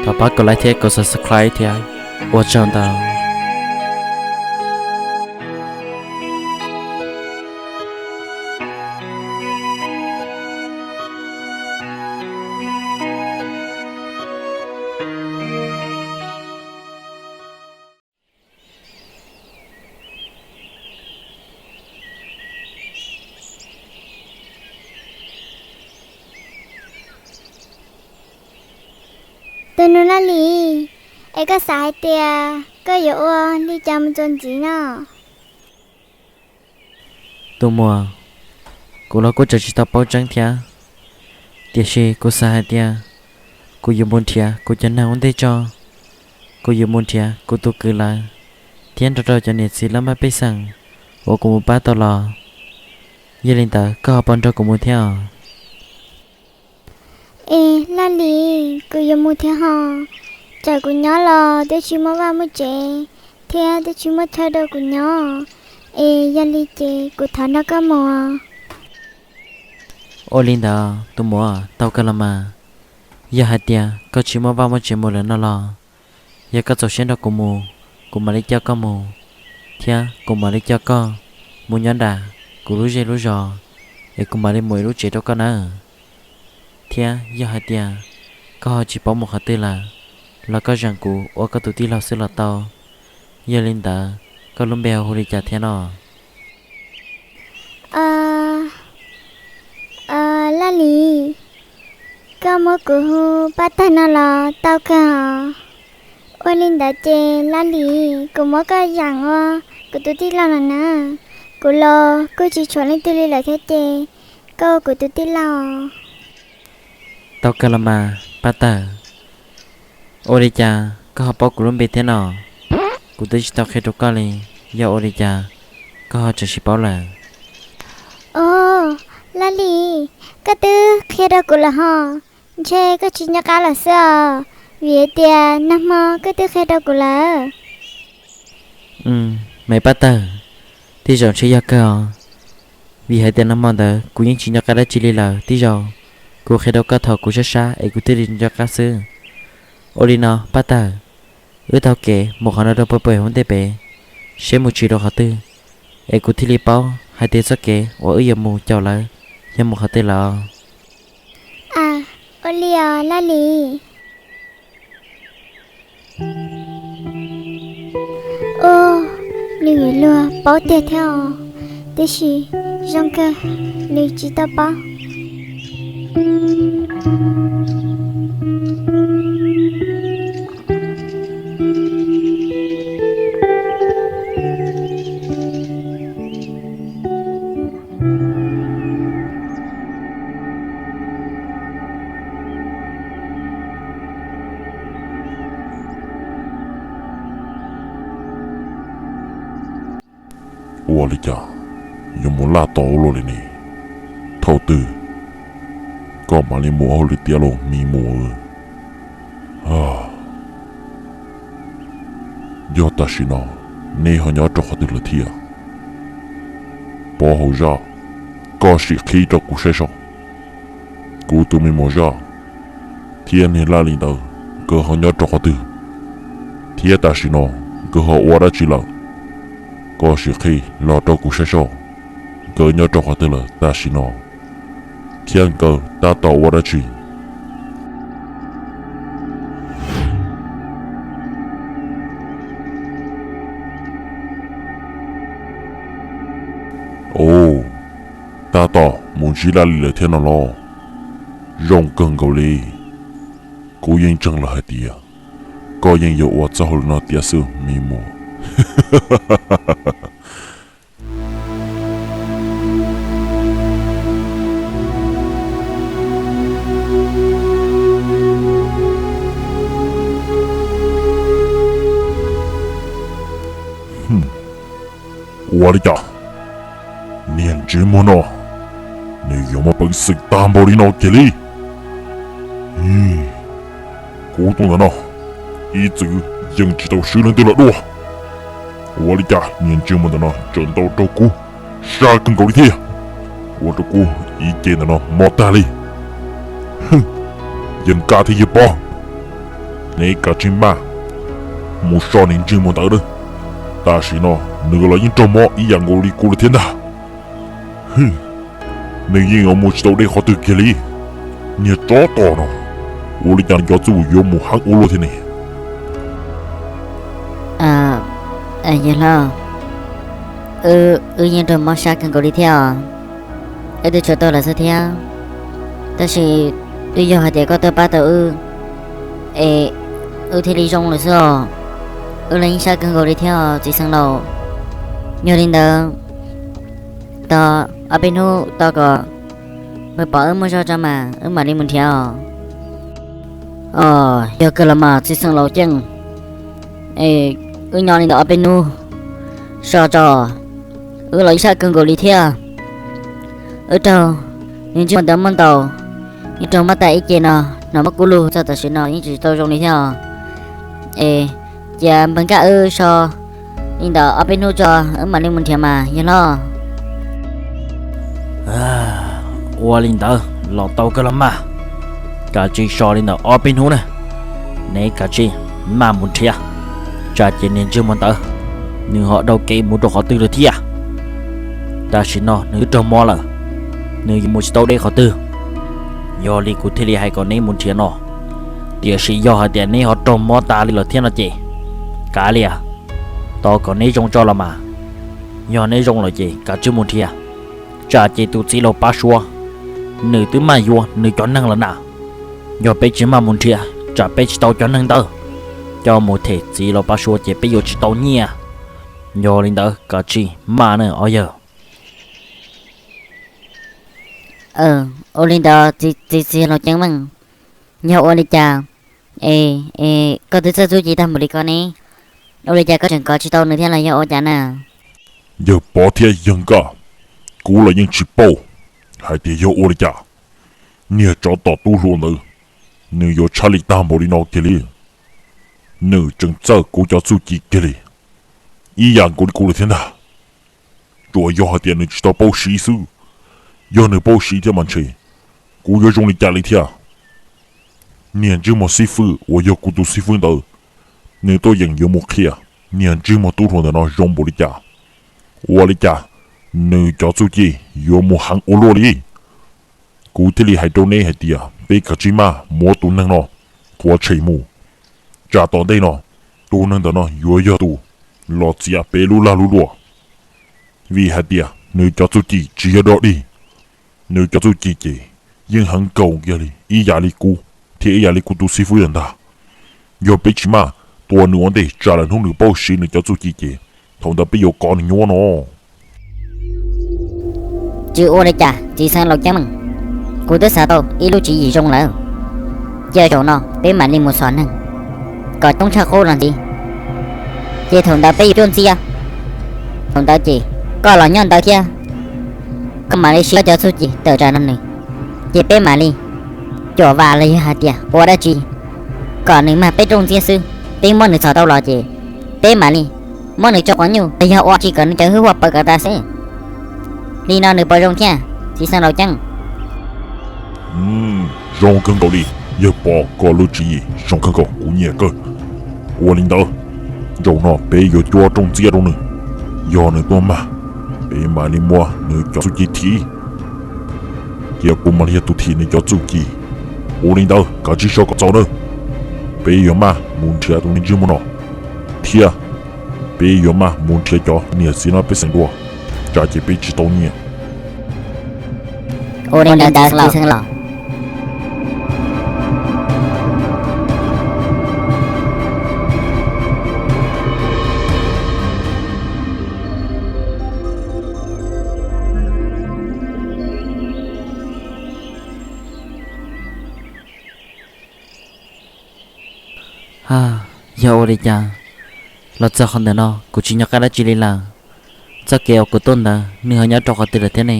Thov pab kom like thiab kom subscribe thiab, ua tsaug ntau. Tus nus Laj Lis, es koj xav hais tias koj yuav ua li cas mus txuas ntxiv no? Tus muam, kuv los kuj tseem tsis tau paub tseeb thiab, tiam sis kuv xav hais tias kuv yuav mus nrhiav kuv cov neeg ua ntej tso, kuv yuav mus nrhiav kuv tus kwv lawv, thiab nrog rau cov niam txiv laj mej pej xeem uas kuv mus pab tau los. Yog li ntawd koj ho puas nrog kuv mus thiab os? Es Laj Lis, kuv yuav mus thiab hos, tsam kuv nyob los twb tsis muaj vaj muaj tsev, thiab twb tsis muaj chaw rau kuv nyob, es yog li ces kuv thov nrog koj mus. Ua li ntawd tus muam, tau kawg los mas. Yog hais tias koj tsis muaj vaj muaj tsev mus lawm no los, yog koj txaus siab nrog kuv mus, kuv mam li coj koj mus, thiab kuv mam li coj koj mus nyob nram kuv lub zej lub zos, es kuv mam li muab ib lub tsev rau koj nawb. Thiab yog hais tias koj ho tsis paub mus qhov twg lawm, los koj zeem kuv ua koj tus tij laug xwb los tau. Yog li ntawd, koj lub npe ho hu li cas thiab no? Laj Lis, koj muab kuv hu Paj Tawg no los tau kawg os. Ua li ntawd ces Laj Lis, kuv muab koj zeem ua kuv tus tij laug lawm na. Kuv los kuj tsis tshuav leej twg li lawm thiab ces koj ua kuv tus tij laug. Tau kawg los mas Paj Tawg. Ua li cas koj ho paub kuv lub npe thiab no? Kuv twb tsis tau qhia rau koj li, yog ua li cas koj ho tseem tsis paub lawm? Os, Laj Lis, koj twb qhia rau kuv lawm hos, ntshe koj tsis nco qab lawm xwb os, vim hais tias nag hmo koj twb qhia rau kuv lawm. Me Paj Tawg, tej zaum ntshe yog kawg os, vim hais tias nag hmo ntawd kuv yeej tsis nco qab dab tsi li lawm, tej zaum kuv qhia rau koj thaum kuv sab sab es kuv thiaj li nco qab xwb. Ua li no Paj Tawg, wb taug kev mus qhov no rau puag pem hauv ntej pem, seb mus tsis rau qhov twg, es kuv thiaj li paub hais tias txoj kev uas wb yuav mus caum lawv yog mus qhov twg lawm. A, ua li os Laj Lis. Ub, nws yuav luag paub tiag thiab os, tiam sis zoo kawg nws tsis tau paub. Ua li cas yuav mus laj tau luaj li ne? Thaum twg koj mam li mus hauj lwm tiav los me muam? Yog tam sim no neb ho nyob rau qhov twg lawm thiab? Pov hauv zaj, koj sim qhia rau kuv saib seb, kuv tus me muam zaj thiab niag Laj Lis ntawd nkawd ho nyob rau qhov twg, thiab tam sim no nkawd ho ua dab tsi lawm? Koj sim qhia los rau kuv saib seb, nkawd nyob rau qhov twg lawm tam sim no, thiab nkawd tab tom ua dab tsi? Os, tab tom mus ntsib Laj Lis lawm thiab no los? Zoo kawg nkaus li. Kuv yeej ntseeg lawm hais tias koj yeej yuav ua txoj hauj lwm no tiav xwb me muam. Ua li cas niag ntsej muag no nws yuav muaj peev xwm tag npaum li no kiag li? Kuv tus ntawm no ib txwm yeej tsis tau swb leej twg los dua. Ua li cas niag ntsej muag ntawm no tseem ntaus rau kuv sab kawg nkaus li thiab, ua rau kuv ib ce ntawm no mob tag li. Yeej kaj thiab yawg Pov, Neb kav tsij maj mus so niag ntsej muag ntawd. Tam sim no nws los yeej raug mob ib yam nkaus li kuv lawm thiab ntag. Nws yeej yuav mus tsis tau deb qhov twg kiag li. Niag tsov tom no, ua li cas nws cov txuj yuav mus heev ua luaj thiab ne? Yawg hlob, wb yeej raug mob sab kawg nkaus li thiab os. Wb twb tshuav tuag lawm xwb thiab, tab sis twb yog hais tias koj tuaj pab tau wb es wb thiaj li zoo lawm xwb os. Wb los yeej sab kawg nkaus li thiab os txiv xeev laus. Yog li ntawd, tos ob peb hnub tos kom nws pom wb muaj zog tso mas wb mam li mus nrhiav os. Os, yog kawg los mas txiv xeev laus Ceeb, wb nyob li ntawm ob peb hnub so tso, wb los yeej sab kawg nkaus li thiab. Wb raug niag ntsej muag ntawd muab ntaus, yeej raug mob tas ib ce no, hnov mob kub lug txog tam sim no yeej tsis tau zoo li thiab os. Es cia npawg Nkaj wb so li ntawm ob peb hnub tso, wb mam li mus nrhiav mas yawg hlob. Ua li ntawd los tau kawg los mas, kav tsij so li ntawm ob peb hnub na, neb kav tsij maj mus nrhiav, tsam ces niag ntsej muag ntawd nws ho dhau kev mus rau qhov twg lawm thiab. Tam sim no nws twb raug mob lawm, nws yuav mus tsis tau deb qhov twg. Yog li kuv thiaj li hais kom neb mus nrhiav no, tiam sis yog hais tias neb ho raug mob tas li lawm thiab no ces, kav liam, tos kom neb zoo tso los mas. Yog neb zoo lawm ces kav tsij mus nrhiav, tsam ces tus txiv laus Paj Suav nws twb maj yuav nws cov neeg lawm na. Yog peb tsis maj mus nrhiav tsam peb tsis tau cov neeg ntawd coj mus them txiv laus Paj Suav ces peb yuav tsis tau nyiaj. Yog li ntawd kav tsij maj na os yawg. Ua li ntawd txiv, txiv laus Ceeb Meej, yog ua li cas es koj twb txawj txuj ci tag npaum li ko ne, ua li cas koj tseem kov tsis tau nws thiab los yog ua cas na? Yawg Pov thiab yawg Nkaj, kuv los yeej tsis paub hais tias yog ua li cas niag tsov tom tub hluas ntawd nws yuav tshaj lij tag npaum li no kiag li. Nws tseem txawj kuv cov txuj ci kiag li, ib yam nkaus li kuv lawm thiab ntag. Tsuas yog hais tias nws tsis tau paub siv xwb, yog nws paub siv thiab mas ntshe kuv yuav zoo li cas li thiab. Niag ntsej muag xib fwb uas yog kuv tus xib fwb ntawd, nws tuaj yeem yuav mus qhia niag ntsej muag tub hluas ntawm no zoo npaum li cas, ua li cas nws cov txuj ci yuav mus heev ua luaj li. Kuv thiaj li hais rau neb hais tias peb kav tsij maj muab tus neeg no qhuav tshem mus, tsam tom ntej no tus neeg ntawm no yuav yog tus los txiav peb lub lag lub luam. Vim hais tias nws cov txuj ci tsis yog dog dig, nws cov txuj ci ces yeej heev nkaus kiag li ib yam li kuv thiab ib yam li kuv tus xib fwb ntag. Yog peb tsis maj tua nws ua ntej tsam lwm hnub nws paub siv nws cov txuj ci ces thaum ntawd peb yuav kov nws nyuaj no. Tsis ua li cas txiv xeev laus Ceeb Meej, kuv twb xav tau ib lub tswv yim zoo lawm. Cia zaum no peb mam li mus xov neeg kom coob tshaj qub los ntxiv, ces thaum ntawd peb yuav cuaj ntxiab. Thaum ntawd ces koj los nyob ntawd thiab, koj mam li siv koj cov txuj ci tawm tsam no nws, ces peb mam li cuam vam los yog hais tias ua dab tsi kom nws mag peb rooj ntxiab xwb. Peb muab nws txhom tau los ces peb mam li muab nws tso quav nyuj los yog ua tsi kom nws cov hwj huam pawv kom tas xwb. Li no nws puas zoo thiab txiv xeev laus Ceeb? Zoo kawg nkaus li, yawg Pov koj lub tswv yim zoo kawg nkaus kuv nyiam kawg. Ua li ntawd, zaum no peb yuav cuab rooj ntxiab rau nws, yog nws tuaj mag, peb mam li muab nws cov txuj ci thim, cia kuv mam li yog tus thim nws cov txuj ci. Ua li ntawd kav tsij so kom txaus nawb, peb yuav maj mus nrhiav tus neeg ntsej muag no, thiab peb yuav maj mus nrhiav cov niam txiv no pej xeem dua, tsam ces peb tsis tau nyiaj. Ua li ntawd txiv xeev laus. Yog ua li cas los txog qhov ntawm no kuv tsis nco qab dab tsi li lawm. Txoj kev uas kuv tuaj ntawd nws ho nyob rau qhov twg lawm thiab ne?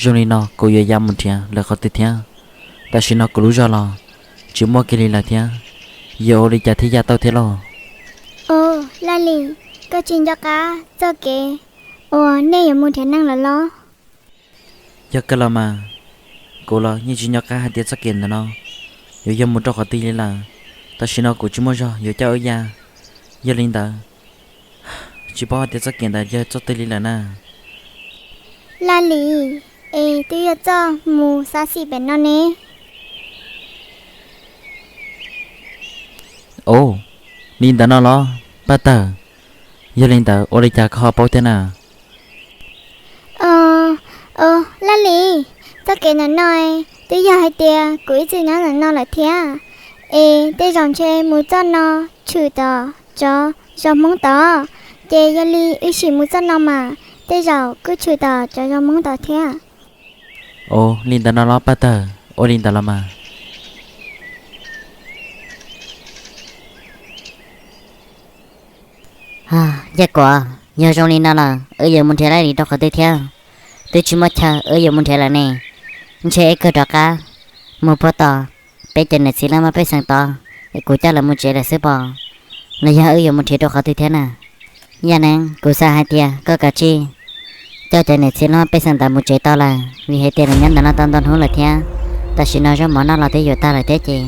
Zoo li no kuv yuav ya mus nrhiav lawm qhov twg thiab? Tam sim no kuv lub zog los tsis muaj kiag li lawm thiab, yuav ua li cas thiaj ya tau thiab lauj? Os, Laj Lis, koj tsis nco qab txoj kev uas nej yuav mus nrhiav neeg lawm los? Yog kawg los mas, kuv los yeej tsis nco qab hais tias txoj kev ntawm no yuav yog mus rau qhov twg li lawm. Tam sim no kuv tsis muaj zog yuav coj wb ya, yog li ntawd tsis paub hais tias txoj kev ntawd yog txoj twg li lawm na. Laj Lis, es twb yog txoj mus xav xim pem no ne. Ov, li ntawd no los Paj Tawg, yog li ntawd ua li cas koj ho paub thiab na? Ov, Laj Lis, txoj kev ntawm no twb yog hais tias kuv ib txwm nyob ntawm no lawm thiab, es tej zaum ntshe mus txoj no tshwm tom cov zos Hmoob tod, ces yog li wb sim mus txoj no mas tej zaum kuj tshwm tom cov zos Hmoob tod thiab. Ov, li ntawd no los Paj Tawg, ua li ntawd los mas. Yaj Kuam, yog zoo li no lawm wb yuav mus nrhiav Laj Lis rau qhov twg thiab? Twb tsis muaj chaw wb yuav mus nrhiav lawm ne. Ntshe wb kawg rov qab mus puag tom peb cov niam txiv laj mej pej xeem tod, kuv coj lawv mus tsev lawm xwb pom. Los yog wb yuav mus nrhiav rau qhov twg thiab na? Yaj Neeb, kuv xav hais tias koj kav tsij coj cov niam txiv laj mej pej xeem ntawd mus tsev tau lawm, vim hais tias lawv nyob ntawm no tau ntau hnub lawm thiab. Tam sim no zaub mov noj los twb yuav tag lawm thiab ces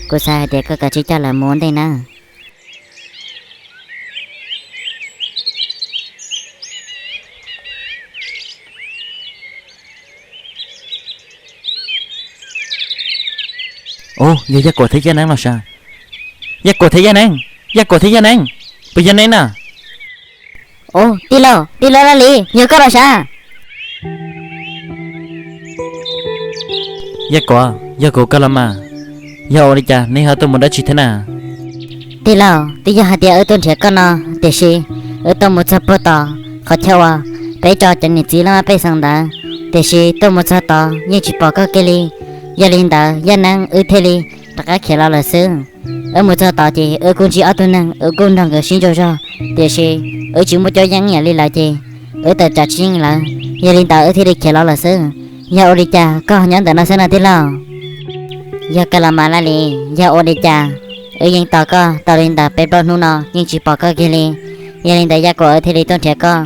kuv xav hais tias koj kav tsij coj lawv mus ua ntej nawb. Ov, yog Yaj Kuam thiab Yaj Neeb los sav? Yaj Kuam thiab Yaj Neeb, Yaj Kuam thiab Yaj Neeb, puas yog neb na? Ov, tij laug, tij laug Laj Lis, yog koj los sav? Yaj Kuam, yog kuv koj los mas, yog ua li cas neb ho tuaj mus dab tsi thiab na? Tij laug, twb yog hais tias wb tuaj nrhiav koj no, tiam sis wb tuaj mus txog puag tom qhov chaw uas peb tso cov niam txiv laj mej pej xeem ntawd, tiam sis tuaj mus txog tod yeej tsis pom koj kiag li. Yog li ntawd Yaj Neeb wb thiaj li rov qab khiav los lawm xwb. Wb mus txog tod ces wb kuj ntsib ob tug neeg, wb kuj nrog nkawd sib ntsuas zog, tiam sis wb tsis muaj cuab yeej ib yam li lawv ces wb tawm tsam tsis yeej lawv, yog li ntawd wb thiaj li khiav los lawm xwb. Yog ua li cas koj ho nyob ntawm no xwb no tij laug? Yog kawg los mas Laj Lis, yog ua li cas wb yeej tos koj tau li ntawm peb plaub hnub no yeej tsis pom koj kiag li. Yog li ntawd Yaj Kuam wb thiaj li tuaj nrhiav koj.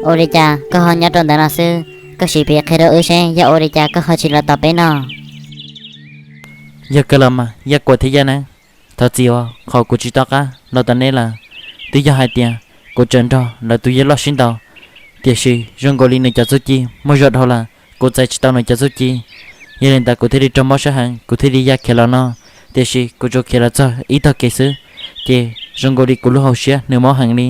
Ua li cas koj ho nyob rau ntawm no xwb? Koj sim piav qhia rau wb seb yog ua li cas koj ho tsis los tos peb no? Yog kawg los mas Yaj Kuam thiab Yaj Neeb, thov txim uas qhov kuv tsis tom qab los tos neb lawm. Twb yog hais tias kuv tseem nrog lawv tus yawg loj sib ntaus, tiam sis zoo nkaus li nws cov txuj ci muaj zog dhau lawm, kuv txais tsis tau nws cov txuj ci. Yog li ntawd kuv thiaj li raug mob sab heev, kuv thiaj li ya khiav los no, tiam sis kuv tsuas khiav los txog ib tog kev xwb, ces zoo nkaus li kuv lub hauv siab nws mob heev li.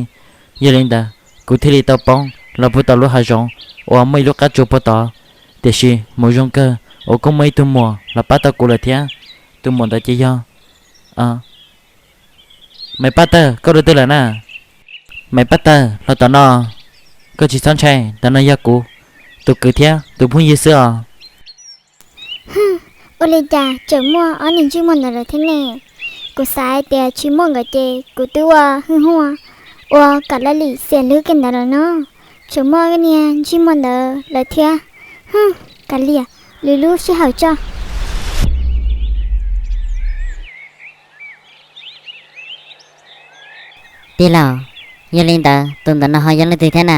Yog li ntawd kuv thiaj li tau poob los puag tom lub hav zoov uas muaj ib lub qab tsua puag tod, tiam sis mus zoo kawg uas kuj muaj ib tug muam los pab tau kuv lawm thiab. Tus muam ntawd ces yog Maiv Paj Tawg, koj dua twg lawm na? Maiv Paj Tawg, los tom no, koj tsis txhob ntshai, ntawm no yog kuv tus kwv thiab tus phooj ywg xwb os. Ua li cas tseem muaj ob niag ntsej muag ntawd lawm thiab ne? Kuv xav hais tias tsis muaj nkawd ces kuv twb ua hwj huaj ua kom Laj Lis xiam lub kiag ntawd lawm no. Tseem muaj niag ntsej muag ntawd lawm thiab. Kav liam, lwm lub sij hawm tso. Tij laug, yog li ntawd tus ntawm no ho yog leej twg thiab na?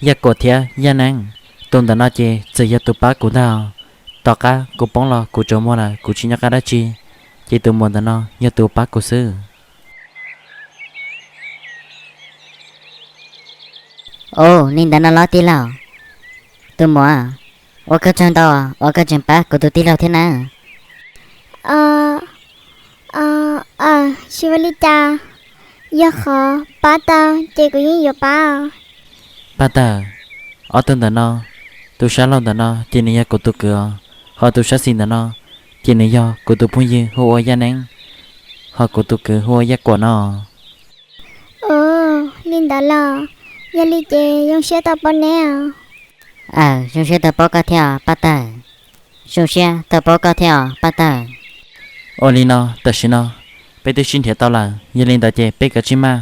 Yaj Kuam thiab Yaj Neeb, tus ntawm no ces txawm yog tus pab kuv ntag. Tom qab kuv poob los kuv tsaus muag lawm kuv tsis nco qab dab tsi, ces tus muam ntawm no yog tus pab kuv xwb. Ua li ntawd no los tij laug? Tus muam, ua koj tsaug ntau uas koj tseem pab kuv tus tij laug thiab na. Tsis ua li cas, yog qhov pab tau ces kuv yeej yuav pab. Paj Tawg, ob tug ntawm no, tus sab laug ntawm no ces nws yog kuv tus kwv os, ho tus sab xis ntawm no ces nws yog kuv tus phooj ywg hu ua Yaj Neeb, ho kuv tus kwv hu ua Yaj Kuam no. Ua li ntawd los, yog li ces zoo siab tau paub neb os. Aw, zoo siab tau paub koj thiab os Paj Tawg. Zoo siab tau paub koj thiab os Paj Tawg. Ua li no, tam sim no peb twb sib nrhiav tau lawm, yog li ntawd ces peb kav tsij maj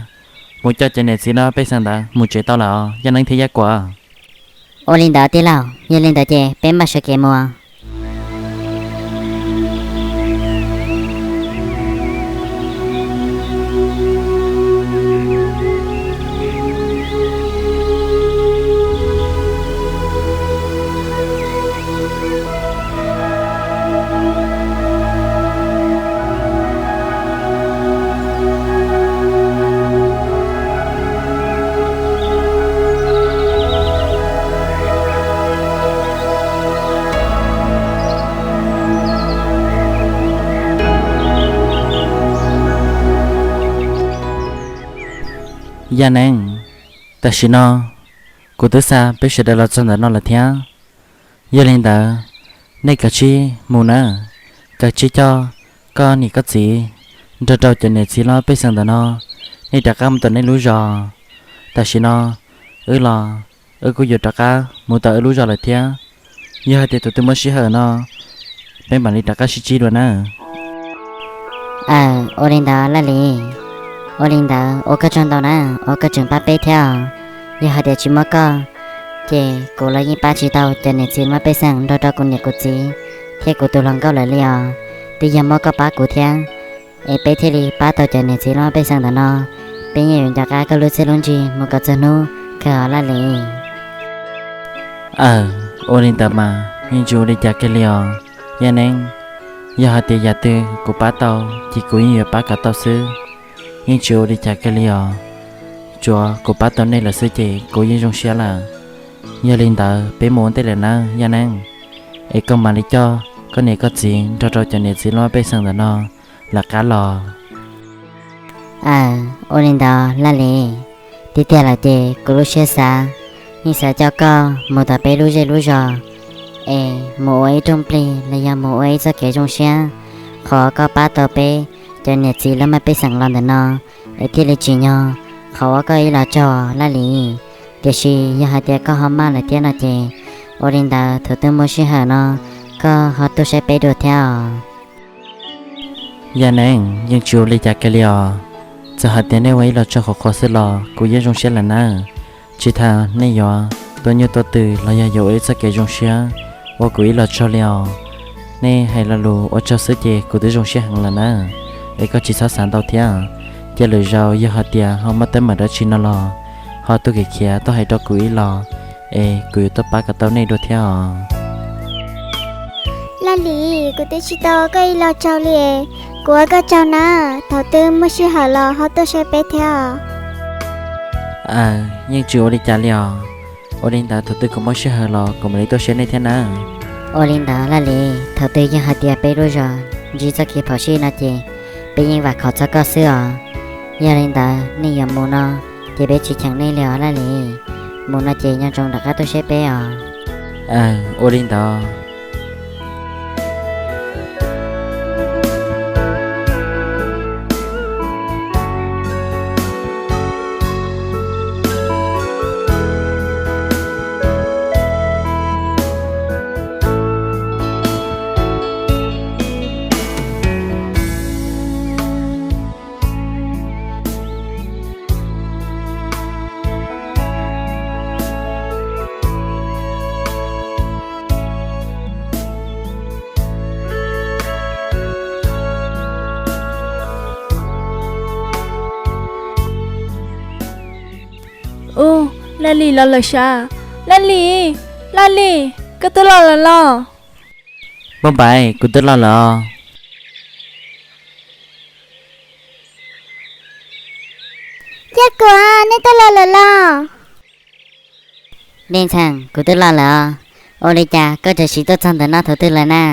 mus coj cov niam txiv laj mej pej xeem ntawd mus tsev tau lawm os Yaj Neeb thiab Yaj Kuam. Ua li ntawd tij laug, yog li ntawd ces peb maj sawv kev mus. Yaj Neeb, tam sim no kuv twb xa peb sawv daws los txog ntawm no lawm thiab. Yog li ntawd, nej kav tsij mus na, kav tsij coj koj niam koj txiv nrog rau cov niam txiv hlob pej xeem ntawm no, nej rov qab mus tom nej lub zos. Tam sim no wb los, wb kuj yuav rov qab mus tom wb lub zos lawm thiab. Yog hais tias thaum twg muaj sij hawm no, peb mam li rov qab sib ntsib dua na. Aw, ua li ntawd Laj Lis, ua li ntawd ua koj tsaug ntau na, ua koj tseem pab peb thiab os. Yog hais tias tsis muaj koj, ces kuv los yeej pab tsis tau cov niam txiv hlob pej xeem nrog rau kuv niam kuv txiv thiab kuv tus hluas nkauj lawm li os. Twb yog muaj koj pab kuv thiab, es peb thiaj li pab tau cov niam txiv hlob pej xeem ntawm no. Peb yeej yuav nco qab koj lub txiaj lub ntsig mus kom txog hnub kawg os Laj Lis. Aw, ua li ntawd mas yeej tsis ua li cas kiag li os Yaj Neeb. Yog hais tias yam twg kuv pab tau, ces kuv yeej yuav pab kom tau xwb. Yeej tsis ua li cas kiag li os. Tsuav kuv pab tau nej lawm xwb ces kuv yeej zoo siab lawm. Yog li ntawd peb mus ua ntej lawm nawb Yaj Neeb, es koj mam li coj koj niam koj txiv nrog rau cov niam txiv hlob pej xeem ntawm no lawv qab los. Aw, ua li ntawd Laj Lis, tiag tiag lawm ces kuv lub siab xav, yeej xav coj koj mus tom peb lub zej lub zos, es mus ua ib rooj plig los yog mus ua ib txoj kev zoo siab. Qhov uas koj pab tau peb cov niam txiv hlob pej xeem los ntawm no, es thiaj li tsim nyog qhov uas koj ib los tsaug Laj Lis. Tiam sis yog hais tias koj ho maj lawm thiab no ces, ua li ntawd thaum twg muaj sij hawm no, koj ho tuaj saib peb dua thiab os. Yaj Neeb, yeej tsis ua li cas kiag li os. Txawm hais tias nej ua ib los tsaug qhov qhov xwb los kuv yeej zoo siab lawm nawb. Tsis tas nej yuav tua nyuj tua twm los yog yuav ua ib txoj kev zoo siab ua kuv ib los tsaug li os. Nej hais lo lus ua tsaug xwb ces kuv twb zoo siab heev lawm nawb. Es koj tsis txhob xav ntau thiab. Cia lwm zaus yog hais tias ho muaj teeb meem dab tsi no los ho tuaj kev khiav tuaj hais rau kuv ib los, es kuv yuav tuaj pab kom tau nej dua thiab os. Laj Lis, kuv twb tsis tau ua koj ib los tsaug li. Kuv ua koj tsaug na, thaum twg muaj sij hawm los ho tuaj saib peb thiab os. Aw, yeej tsis ua li cas li os. Ua li ntawd thaum twg kuv muaj sij hawm los kuv mam li tuaj saib nej thiab nawb. Ua li ntawd Laj Lis, thaum twg yog hais tias peb lub zos ntsib txoj kev phom sij no ces peb yeej vam khom txog koj xwb os. Yog li ntawd nej yuav mus no ces peb tsis cheem nej li os Laj Lis. Mus no ces nco ntsoov rov qab tuaj saib peb os. Aw, ua li ntawd. Ub, Laj Lis los lawm sav. Laj Lis, Laj Lis, koj twb los lawm los? Npauj Npaim, kuv twb los lawm os. Yaj Kuam, nej twb los lawm los? Dej Ntxhee, kuv twb los lawm os. Ua li cas koj tseem sim tuaj txog ntawm no thaum twg lawm na?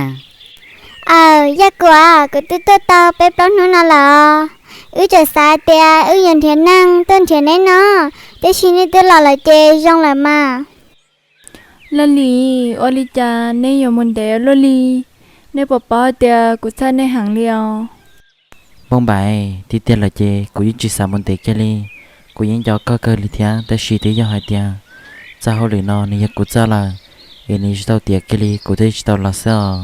Aw, Yaj Kuam, kuv twb tuaj tau peb plaub hnub no lawm os. Wb tseem xav tias wb yuav nrhiav neeg tuaj nrhiav neb no, tab sis nej twb los lawm ces zoo lawm mas. Laj Lis, ua li cas neb yuav mus ntev luaj li? Neb puas paub tias kuv txhawj nej heev li os? Npauj Npaim, tiag tiag lawm ces kuv yeej tsis xav mus ntev kiag li. Kuv yeej nco koj kawg li thiab, tab sis twb yog hais tias txoj hauj lwm no nws yog kuv txoj lawm, es nws tsis tau tiav kiag li kuv thiaj tsis tau los xwb os.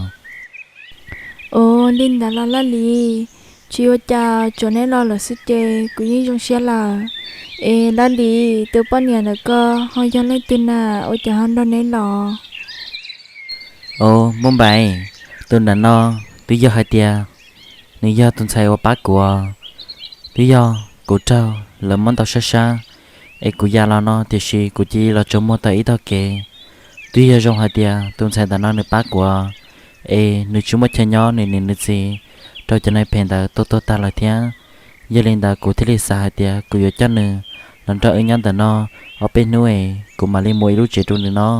Ua li ntawd los Laj Lis, tsis ua cas, tsuav neb los lawm xwb ces kuv yeej zoo siab lawm. Es Laj Lis, tus poj niam ntawm koj ho yog leej twg na, ua cas ho nrog neb los? Os Npauj Npaim, tus ntawm no twb yog hais tias nws yog tus ntxhais uas pab kuv, twb yog kuv raug lawv muab ntaus sab sab, es kuv ya los no tiam sis kuv cia li los tsaus muag tau ib tog kev. Twb yog zoo hais tias tus ntxhais ntawm no nws pab kuv, es nws tsis muaj chaw nyob nws niam nws txiv rau cov neeg phem ntawd tua tuag tag lawm thiab. Yog li ntawd kuv thiaj li xav hais tias kuv yuav coj nws los nrog wb nyob ntawm no ob peb hnub es kuv mam li mus ib lub tsev rau nws no.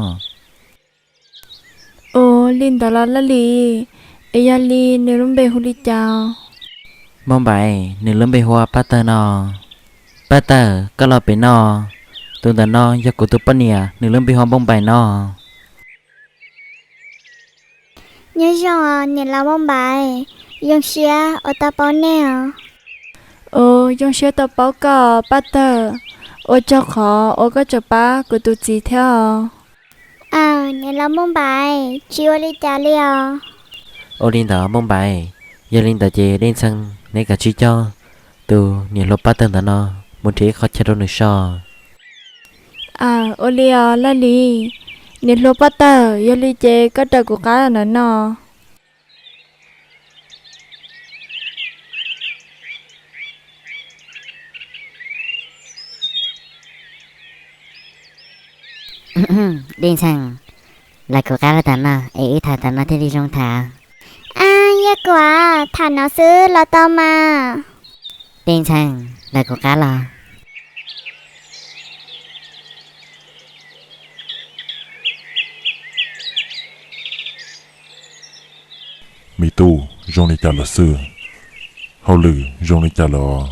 Ua li ntawd los Laj Lis, es yog li nws lub npe hu li cas? Npauj Npaim, nws lub npe hu ua Paj Tawg no. Paj Tawg, koj los pem no. Tus ntawm no yog kuv tus poj niam, nws lub npe hu ua Npauj Npaim no. Nyob zoo, niam laus Npauj Npaim, zoo siab uas tau paub nej os. Ua zoo siab tau paub koj Paj Tawg, ua tsaug qhov uas koj tseem pab kuv tus txiv thiab os. Aws, niam laus Npauj Npaim, tsis ua li cas li os. Ua li ntawd Npauj Npaim, yog li ntawd ces Dej Ntxhee, neb kav tsij coj tus niam hluas Paj Tawg ntawd no mus nrhiav ib qho chaw rau nws so. Aws, ua li os Laj Lis. Niam hluas Paj Tawg, yog li ces koj raws kuv qab los ntawm no. Dej Ntxhee, los kuv qab los tom no es wb tham tom no thiaj li zoo tham. Ab, Yaj Kuam, tham no xwb los tau mas. Dej Ntxhee, los kuv qab los. Me tub, zoo li cas lawm xwb? Hauj lwm zoo li cas lawm?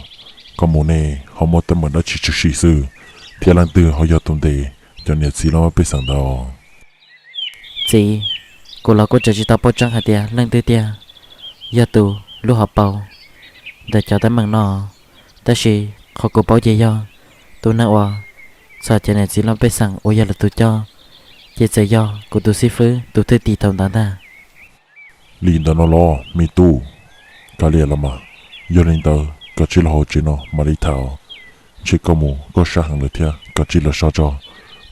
Koj mus ne ho muaj teeb meem dab tsi tshwm sim xwb, thiab leej twg ho yog tus ntes cov niam txiv loj pej xeem ntawd? Txiv, kuv los kuj tseem tsis tau paub tseeb hais tias leej twg tiag yog tus lub hauv paus ntawm cov teeb meem no, tab sis qhov kuv paub ces yog tus neeg uas txhom cov niam txiv loj pej xeem uas yog lwm tus coj, ces txawm yog kuv tus xib fwb tus thwj tim thaum ntawd ntag. Li ntawd no los me tub, kav liam los mas. Yog li ntawd kav tsij los hauv tsev no mam li tham. Ntshe koj mus koj sab heev lawm thiab, kav tsij los so tso,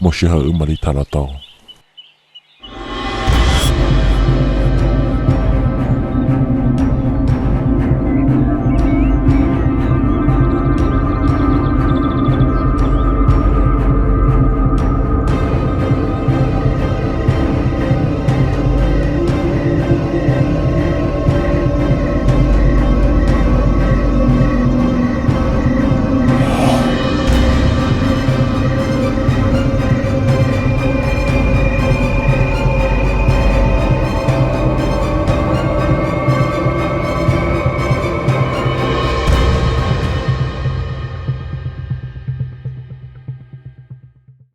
muaj sij hawm wb mam li tham los tau.